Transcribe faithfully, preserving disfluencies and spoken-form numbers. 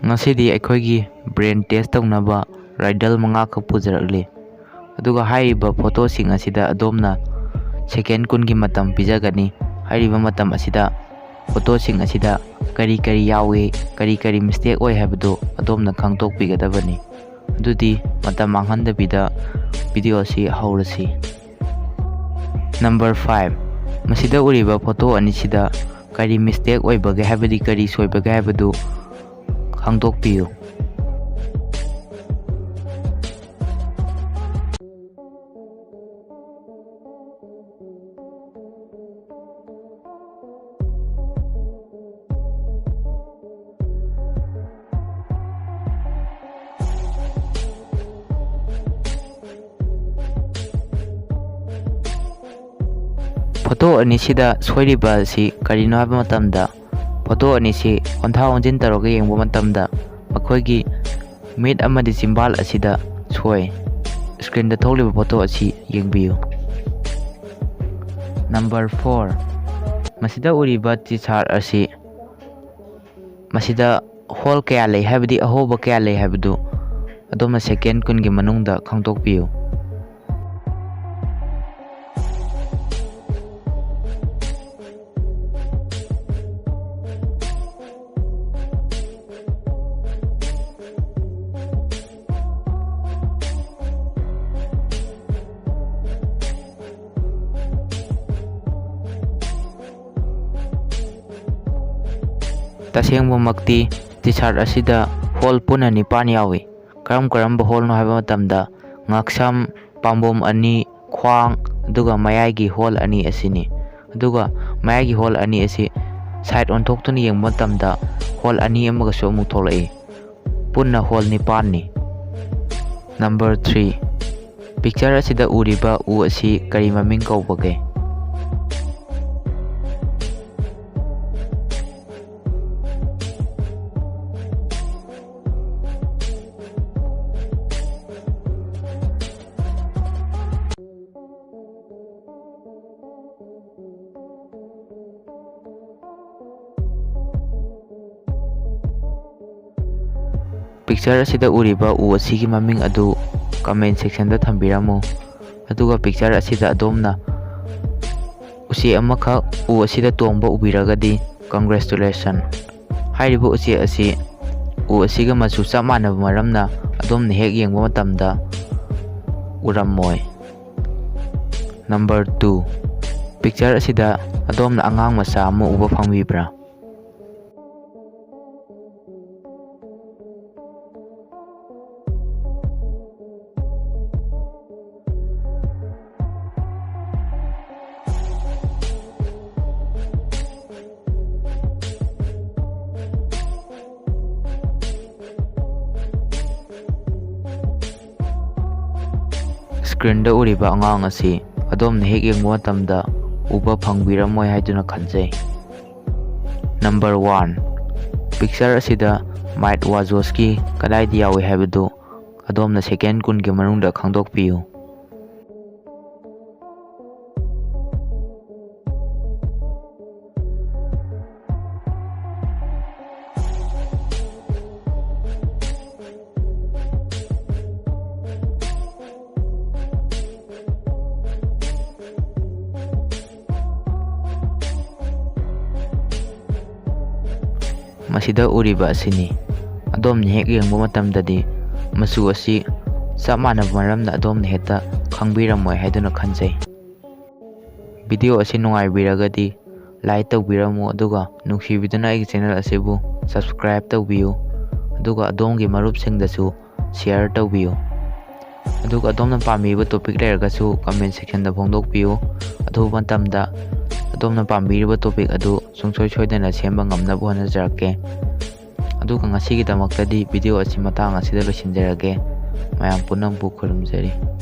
ꯉꯁꯤꯗꯤ ꯑꯩꯈꯣꯏꯒꯤ brain test ꯇꯧꯅꯕ riddle ꯃꯉꯥꯈꯛ ꯄꯨꯖꯔꯛꯂꯤ꯫ ꯑꯗꯨꯒ ꯍꯥꯏꯔꯤꯕ ꯐꯣꯇꯣꯁꯤꯡ ꯑꯁꯤꯗ ꯑꯗꯣꯝꯅ second ꯀꯨꯟꯒꯤ ꯃꯇꯝ ꯄꯤꯖꯒꯅꯤ꯫ ꯍꯥꯏꯔꯤꯕ ꯃꯇꯝ ꯑꯁꯤꯗ ꯐꯣꯇꯣꯁꯤꯡ ꯑꯁꯤꯗ ꯀꯔꯤ ꯀꯔꯤ ꯌꯥꯎꯏ, ꯀꯔꯤ ꯀꯔꯤ mistake ꯑꯣꯏ ꯍꯥꯏꯕꯗꯨ ꯑꯗꯣꯝꯅ ꯈꯪꯗꯣꯛꯄꯤꯒꯗꯕꯅꯤ꯫ ꯑꯗꯨꯗꯤ ꯃꯇꯝ ꯃꯥꯡꯍꯟꯗꯕꯤꯗ video ꯑꯁꯤ ꯍꯧꯔꯁꯤ꯫ Number five, ꯃꯁꯤꯗ ꯎꯔꯤꯕ ꯐꯣꯇꯣ ꯑꯅꯤꯁꯤꯗ ꯀꯔꯤ mistake ꯑꯣꯏꯕꯒꯦ ꯍꯥꯏꯕꯗꯤ ꯀꯔꯤ ꯁꯣꯏꯕꯒꯦ ꯍꯥꯏꯕꯗꯨ ꯈꯪꯗꯣꯛꯄꯤꯌꯨ꯫ ꯐꯣꯇꯣ ꯑꯅꯤꯁꯤꯗ ꯁꯣꯏꯔꯤꯕ ꯑꯁꯤ ꯀꯔꯤꯅꯣ ꯍꯥꯏꯕ ꯃꯇꯝꯗ, ꯐꯣꯇꯣ ꯑꯅꯤꯁꯤ ꯑꯣꯟꯊꯥ ꯑꯣꯟꯁꯤꯟ ꯇꯧꯔꯒ ꯌꯦꯡꯕ ꯃꯇꯝꯗ ꯃꯈꯣꯏꯒꯤ ꯃꯤꯠ ꯑꯃꯗꯤ ꯆꯤꯝꯕꯥꯜ ꯑꯁꯤꯗ ꯁꯣꯏ꯫ Screenꯗ ꯊꯣꯛꯂꯤꯕ ꯐꯣꯇꯣ ꯑꯁꯤ ꯌꯦꯡꯕꯤꯌꯨ꯫ Number four, ꯃꯁꯤꯗ ꯎꯔꯤꯕ ꯇꯤ ꯁꯥꯔꯠ ꯑꯁꯤ ꯃꯁꯤꯗ hole ꯀꯌꯥ ꯂꯩ ꯍꯥꯏꯕꯗꯤ ꯑꯍꯣꯕ ꯀꯌꯥ ꯂꯩ ꯍꯥꯏꯕꯗꯨ ꯑꯗꯣꯝꯅ second ꯀꯨꯟꯒꯤ ꯃꯅꯨꯡꯗ ꯈꯪꯗꯣꯛꯄꯤꯌꯨ꯫ ꯇꯁꯦꯡꯕꯃꯛꯇꯤ ꯇꯤ ꯁꯥꯔꯠ ꯑꯁꯤꯗ hole ꯄꯨꯟꯅ ꯅꯤꯄꯥꯟ ꯌꯥꯎꯏ꯫ ꯀꯔꯝ ꯀꯔꯝꯕ holeꯅꯣ ꯍꯥꯏꯕ ꯃꯇꯝꯗ ꯉꯛꯁꯝ, ꯄꯥꯝꯕꯣꯝ ꯑꯅꯤ, ꯈ꯭ꯋꯥꯡ, ꯑꯗꯨꯒ ꯃꯌꯥꯏꯒꯤ hole ꯑꯅꯤ ꯑꯁꯤꯅꯤ꯫ ꯑꯗꯨꯒ ꯃꯌꯥꯏꯒꯤ hole ꯑꯅꯤ ꯑꯁꯤ side ꯑꯣꯟꯊꯣꯛꯇꯨꯅ ꯌꯦꯡꯕ ꯃꯇꯝꯗ hole ꯑꯅꯤ ꯑꯃꯒꯁꯨ ꯑꯃꯨꯛ ꯊꯣꯛꯂꯛꯏ꯫ ꯄꯨꯟꯅ hole ꯅꯤꯄꯥꯟꯅꯤ꯫ Number three, picture ꯑꯁꯤꯗ ꯎꯔꯤꯕ ꯎ ꯑꯁꯤ ꯀꯔꯤ ꯃꯃꯤꯡ ꯀꯧꯕꯒꯦ? Picture ꯑꯁꯤꯗ ꯎꯔꯤꯕ ꯎ ꯑꯁꯤꯒꯤ ꯃꯃꯤꯡ ꯑꯗꯨ comment section ꯗ ꯊꯝꯕꯤꯔꯝꯃꯨ꯫ ꯑꯗꯨꯒ picture ꯑꯁꯤꯗ ꯑꯗꯣꯝꯅ ꯎꯆꯦꯛ ꯑꯃꯈꯛ ꯎ ꯑꯁꯤꯗ ꯇꯣꯡꯕ ꯎꯕꯤꯔꯒꯗꯤ, congratulation꯫ ꯍꯥꯏꯔꯤꯕ ꯎꯆꯦꯛ ꯑꯁꯤ ꯎ ꯑꯁꯤꯒ ꯃꯆꯨ ꯆꯞ ꯃꯥꯟꯅꯕ ꯃꯔꯝꯅ ꯑꯗꯣꯝꯅ ꯍꯦꯛ ꯌꯦꯡꯕ ꯃꯇꯝꯗ ꯎꯔꯝꯃꯣꯏ꯫ Number two, picture ꯑꯁꯤꯗ ꯑꯗꯣꯝꯅ ꯑꯉꯥꯡ ꯃꯆꯥ ꯑꯃ ꯎꯕ ꯐꯪꯕꯤꯕ꯭ꯔꯥ? Screen ꯗ ꯎꯔꯤꯕ ꯑꯉꯥꯡ ꯑꯁꯤ ꯑꯗꯣꯝꯅ ꯍꯦꯛ ꯌꯦꯡꯕ ꯃꯇꯝꯗ ꯎꯕ ꯐꯪꯕꯤꯔꯝꯃꯣꯏ ꯍꯥꯏꯗꯨꯅ ꯈꯟꯖꯩ꯫ Number one, picture ꯑꯁꯤꯗ Mike Wazowski ꯀꯗꯥꯏꯗ ꯌꯥꯎꯏ ꯍꯥꯏꯕꯗꯨ ꯑꯗꯣꯝꯅ second ꯀꯨꯟꯒꯤ ꯃꯅꯨꯡꯗ ꯈꯪꯗꯣꯛꯄꯤꯌꯨ꯫ ꯃꯁꯤꯗ ꯎꯔꯤꯕ ꯑꯁꯤꯅꯤ꯫ ꯑꯗꯣꯝꯅ ꯍꯦꯛ ꯌꯦꯡꯕ ꯃꯇꯝꯗꯗꯤ ꯃꯆꯨ ꯑꯁꯤ ꯆꯞ ꯃꯥꯟꯅꯕ ꯃꯔꯝꯅ ꯑꯗꯣꯝꯅ ꯍꯦꯛꯇ ꯈꯪꯕꯤꯔꯝꯃꯣꯏ ꯍꯥꯏꯗꯨꯅ ꯈꯟꯖꯩ꯫ Video ꯑꯁꯤ ꯅꯨꯡꯉꯥꯏꯕꯤꯔꯒꯗꯤ like ꯇꯧꯕꯤꯔꯝꯃꯨ, ꯑꯗꯨꯒ ꯅꯨꯡꯁꯤꯕꯤꯗꯨꯅ ꯑꯩꯒꯤ channel ꯑꯁꯤꯕꯨ subscribe ꯇꯧꯕꯤꯌꯨ, ꯑꯗꯨꯒ ꯑꯗꯣꯝꯒꯤ ꯃꯔꯨꯞꯁꯤꯡꯗꯁꯨ share ꯇꯧꯕꯤꯌꯨ꯫ ꯑꯗꯨꯒ ꯑꯗꯣꯝꯅ ꯄꯥꯝꯕꯤꯕ topic ꯂꯩꯔꯒꯁꯨ comment section ꯗ ꯐꯣꯡꯗꯣꯛꯄꯤꯌꯨ꯫ ꯑꯊꯨꯕ ꯃꯇꯝꯗ ꯑꯗꯣꯝꯅ ꯄꯥꯝꯕꯤꯔꯤꯕ topic ꯑꯗꯨ ꯁꯨꯡꯁꯣꯏ ꯁꯣꯏꯗꯅ ꯁꯦꯝꯕ ꯉꯝꯅꯕ ꯍꯣꯠꯅꯖꯔꯛꯀꯦ꯫ ꯑꯗꯨꯒ ꯉꯁꯤꯒꯤꯗꯃꯛꯇꯗꯤ video ꯑꯁꯤ ꯃꯇꯥꯡ ꯑꯁꯤꯗ ꯂꯣꯏꯁꯤꯟꯖꯔꯒꯦ꯫ ꯃꯌꯥꯝ ꯄꯨꯝꯅꯃꯛꯄꯨ ꯈꯨꯔꯨꯝꯖꯔꯤ꯫